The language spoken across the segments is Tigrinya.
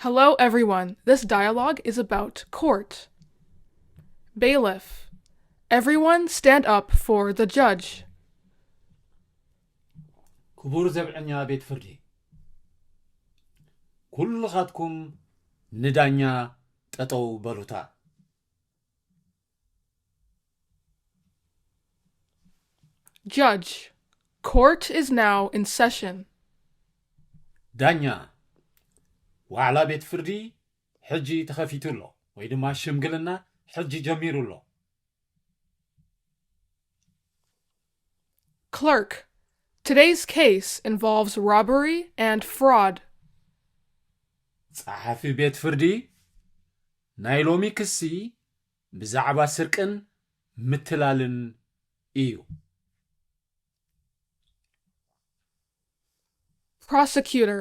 Hello, everyone. This dialogue is about court. Bailiff. Everyone stand up for the judge. ክቡር ዘብዐኛ ቤት ፍርዲ፣ ኩልኻትኩም ንዳኛ ጠጠው በሉታ። Judge. Court is now in session. ዳኛ፣ ዋዕላ ቤት ፍርዲ ሕጂ ተኸፊቱ ኣሎ፣ ወይ ድማ ሽምግልና ሕጂ ጀሚሩ ኣሎ። Clerk. Today's case involves robbery and fraud. ጸሓፊ ቤት ፍርዲ፣ ናይ ሎሚ ክሲ ብዛዕባ ስርቅን ምትላልን እዩ። Prosecutor.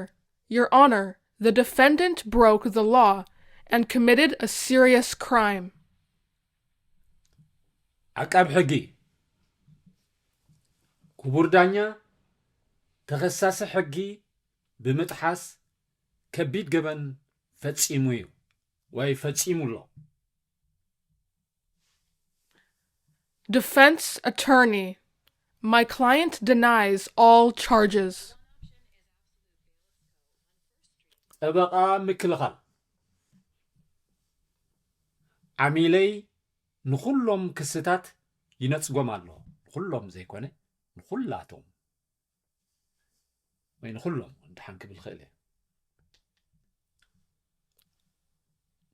Your Honor, the defendant broke the law and committed a serious crime. ዓቃብ ሕጊ፣ ክቡር ዳኛ፣ ተኸሳሲ ሕጊ ብምጥሓስ ከቢድ ገበን ፈጺሙ እዩ ወይ ፈጺሙ ኣሎ። Defense Attorney. My client denies all charges. ጠበቓ ምክልኻል፣ ዓሚለይ ንኹሎም ክስታት ይነጽጎም ኣሎ። ንኹሎም ዘይኮነ፣ ንኹላቶም ወይ ንኹሎም ድሓን ክብል ክእል እየ።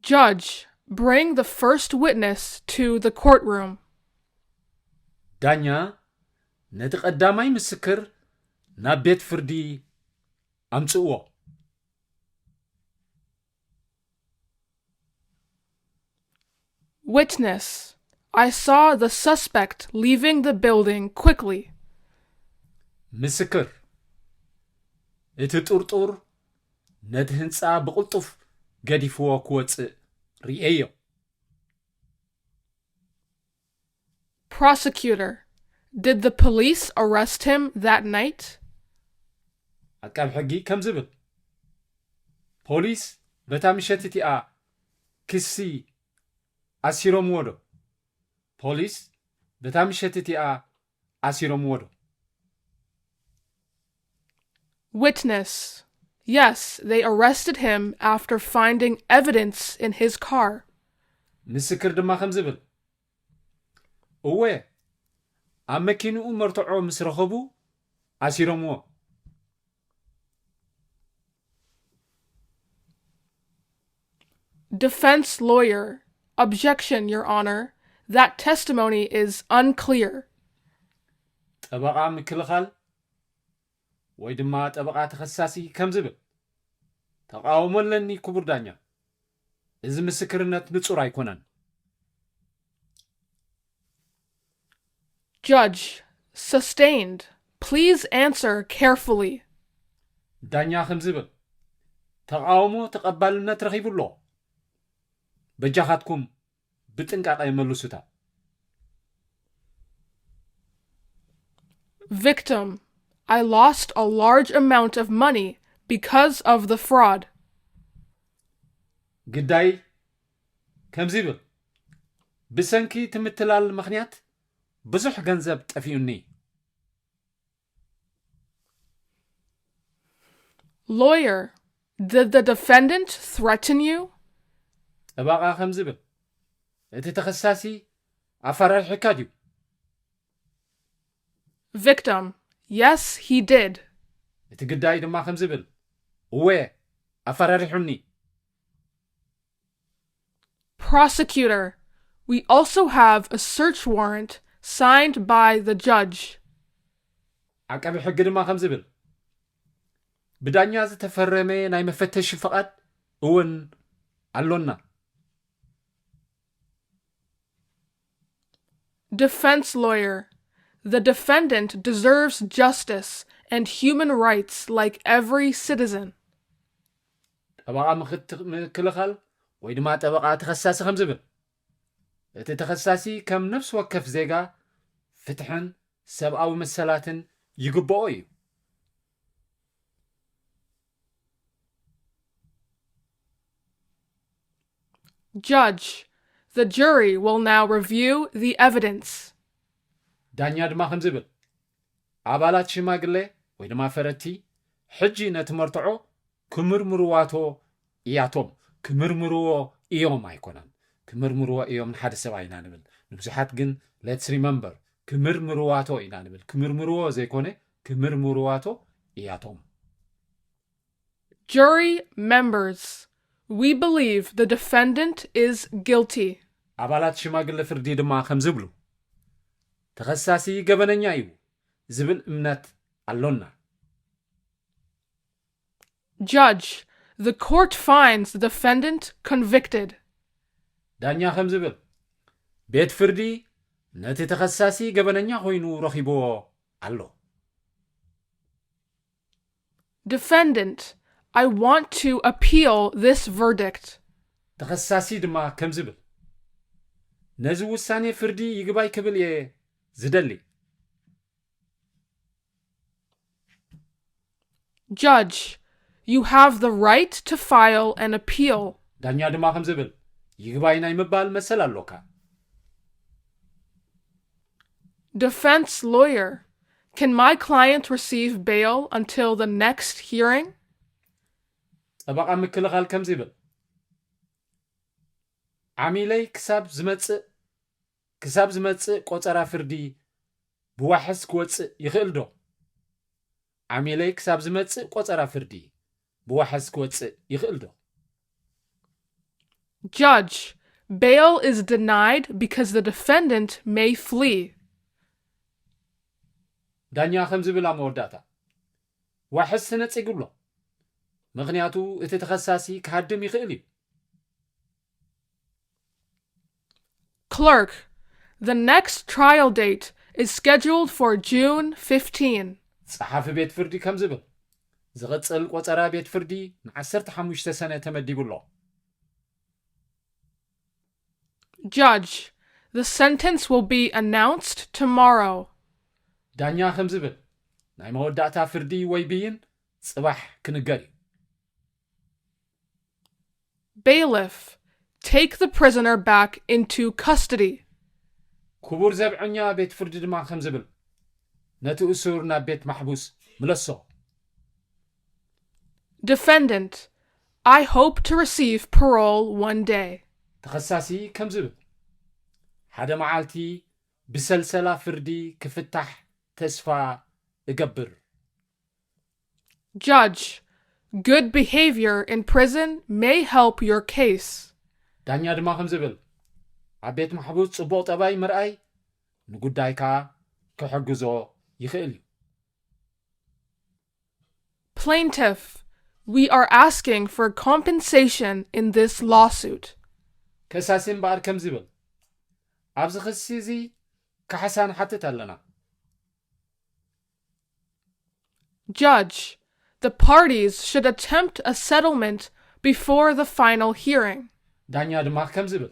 Judge. Bring the first witness to the courtroom. ዳኛ፣ ነቲ ቀዳማይ ምስክር ናብ ቤት ፍርዲ ኣምጽእዎ። Witness. I saw the suspect leaving the building quickly. ምስክር፣ እቲ ጥርጡር ነቲ ህንጻ ብቕልጡፍ ገዲፍዎ ክወጽእ ርእየዮ። Prosecutor. Did the police arrest him that night? ዓቃብ ሕጊ ከም ዝብል፣ ፖሊስ በታ ምሸት እቲኣ ክሲ ኣሲሮምዎ ዶ? ፖሊስ በታ ምሸት እቲኣ ኣሲሮምዎ ዶ? Witness. Yes, they arrested him after finding evidence in his car. ምስክር ድማ ከም ዝብል፣ እወ፣ ኣብ መኪንኡ መርትዖ ምስ ረኸቡ ኣሲሮምዎ። Defense lawyer. Objection, Your Honor. That testimony is unclear. ጠበቓ ምክልኻል፣ ወይ ድማ ጠበቓ ተኸሳሲ ከም ዝብል፣ ተቓውሞ ኣለኒ ክቡር ዳኛ፣ እዚ ምስክርነት ንጹር ኣይኮነን። Judge. Sustained. Please answer carefully. ዳኛ ከም ዝብል፣ ተቓውሞ ተቐባልነት ረኺቡ ኣሎ። በጃኻትኩም ብጥንቃቐ መልሱታ። Victim. I lost a large amount of money because of the fraud. ግዳይ ከምዚ ይብል፣ ብሰንኪ እቲ ምትላል ምኽንያት ብዙሕ ገንዘብ ጠፊኡኒ። Lawyer. Did the defendant threaten you? ጠበቓ ከምዚ ይብል፣ እቲ ተኸሳሲ ኣፈራሪሑካ ድዩ? Victim. Yes, he did. እቲ ግዳይ ድማ ከምዚ ይብል፣ እወ ኣፈራሪሑኒ። Prosecutor. We also have a search warrant signed by the judge. ዓቃቢ ሕጊ ድማ ከምዚ ይብል፣ ብዳኛ ዝተፈረመ ናይ መፈተሺ ፍቓድ እውን ኣሎና። Defense lawyer. The defendant deserves justice and human rights like every citizen. ጠበቓ ምክልኻል ወይ ድማ ጠበቓ ተኸሳሲ ከም ዝብል፣ እቲ ተኸሳሲ ከም ነፍሲ ወከፍ ዜጋ ፍትሕን ሰብኣዊ መሰላትን ይግብኦ እዩ። Judge, the jury will now review the evidence. ዳኛ ድማ ከምዚ ይብል፣ ኣባላት ሽማግለ ወይ ድማ ፈረድቲ ሕጂ ነቲ መርትዖ ክምርምርዋቶ እያቶም። ክምርምርዎ እዮም ኣይኮነን። ክምርምርዎ እዮም ንሓደ ሰብኣይ ኢና ንብል። ንብዙሓት ግን let's remember ክምርምርዋቶ ኢና ንብል። ክምርምርዎ ዘይኮነ ክምርምርዋቶ እያቶም። Jury members, we believe the defendant is guilty. ኣባላት ሽማግለ ፍርዲ ድማ ከም ዝብሉ ተኸሳሲ ገበነኛ እዩ ዝብል እምነት ኣሎና። Judge, the court finds the defendant convicted. ዳኛ ከም ዝብል ቤት ፍርዲ ነቲ ተኸሳሲ ገበነኛ ኮይኑ ረኺብዎ ኣሎ። Defendant, I want to appeal this verdict. ተኸሳሲ ድማ ከም ዝብል ነዚ ውሳኔ ፍርዲ ይግባይ ክብል እየ ዝደሊ። Judge, you have the right to file an appeal. ዳኛ ድማ ከም ዝብል ይግባይ ናይ ምባል መሰል ኣሎካ። Defense lawyer, can my client receive bail until the next hearing? ጠበቓ ምክልኻል ከም ዝብል ዓሚለይ ክሳብ ዝመጽእ ክሳብ ዝመጽእ ቆጸራ ፍርዲ ብዋሕስ ክወጽእ ይኽእል ዶ? ዓሚለይ ክሳብ ዝመጽእ ቆጸራ ፍርዲ ብዋሕስ ክወጽእ ይኽእል ዶ? Judge, bail is denied because the defendant may flee. ዳኛ ከም ዝብል ኣብ መወዳእታ ዋሕስ ተነጺጉ ኣሎ፣ ምኽንያቱ እቲ ተኸሳሲ ክሃድም ይኽእል እዩ። Clerk, the next trial date is scheduled for June fifteen. ጸሓፊ ቤት ፍርዲ ከም ዝብል ዝቕጽል ቆጸራ ቤት ፍርዲ ን15 ሰነ ተመዲቡ ኣሎ። Judge, the sentence will be announced tomorrow. ዳኛ ከም ዝብል ናይ መወዳእታ ፍርዲ ወይ ብይን ጽባሕ ክንገር እዩ። Bailiff, take the prisoner back into custody. ክቡር ዘብዐኛ ቤት ፍርዲ ድማ ከም ዝብል ነቲ እሱር ናብ ቤት ማሕቡስ ምለሶ። Defendant, I hope to receive parole one day. ተኸሳሲ ከም ዝብል ሓደ መዓልቲ ብሰልሰላ ፍርዲ ክፍታሕ ተስፋ እገብር። Judge, good behavior in prison may help your case. ዳኛ ድማ ከም ዝብል ኣብ ቤት ማሕቡስ ጽቡቕ ጠባይ ምርኣይ ንጉዳይካ ክሕግዞ ይኽእል እዩ። Plaintiff, we are asking for compensation in this lawsuit. ከሳሲ እምበኣር ከም ዝብል ኣብዚ ክሲ እዚ ካሕሳ ንሓትት ኣለና። Judge, the parties should attempt a settlement before the final hearing. ዳኛ ድማ ከም ዝብል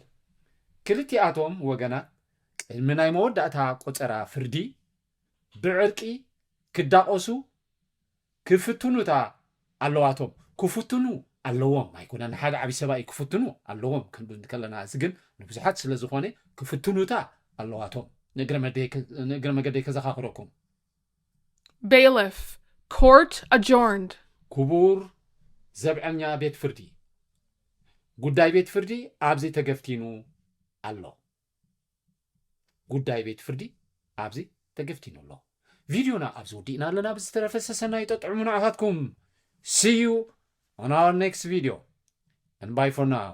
ክልቲኣቶም ወገናት ቅድሚ ናይ መወዳእታ ቆጸራ ፍርዲ ብዕርቂ ክዳቐሱ ክፍትኑታ ኣለዋቶም። ክፍትኑ ኣለዎም ኣይኮነን፣ ንሓደ ዓብዪ ሰብኣይ ክፍትኑ ኣለዎም ክንብል ከለና፣ እዚ ግን ንብዙሓት ስለ ዝኾነ ክፍትኑታ ኣለዋቶም። ንእግረ መደይ ከ- ንእግረ መገደይ ከዘኻኽረኩም። Bailiff, court adjourned. ክቡር ዘብዐኛ ቤት ፍርዲ፣ ጉዳይ ቤት ፍርዲ ኣብዚ ተገፍቲኑ ኣሎ። ጉዳይ ቤት ፍርዲ ኣብዚ ተገፍቲኑ ኣሎ። ቪድዮና ኣብዚ ወዲእና ኣለና። ብዝተረፈ ሰሰናዩ ጠጥዕሙ ንዓኻትኩም። See you on our next video and bye for now.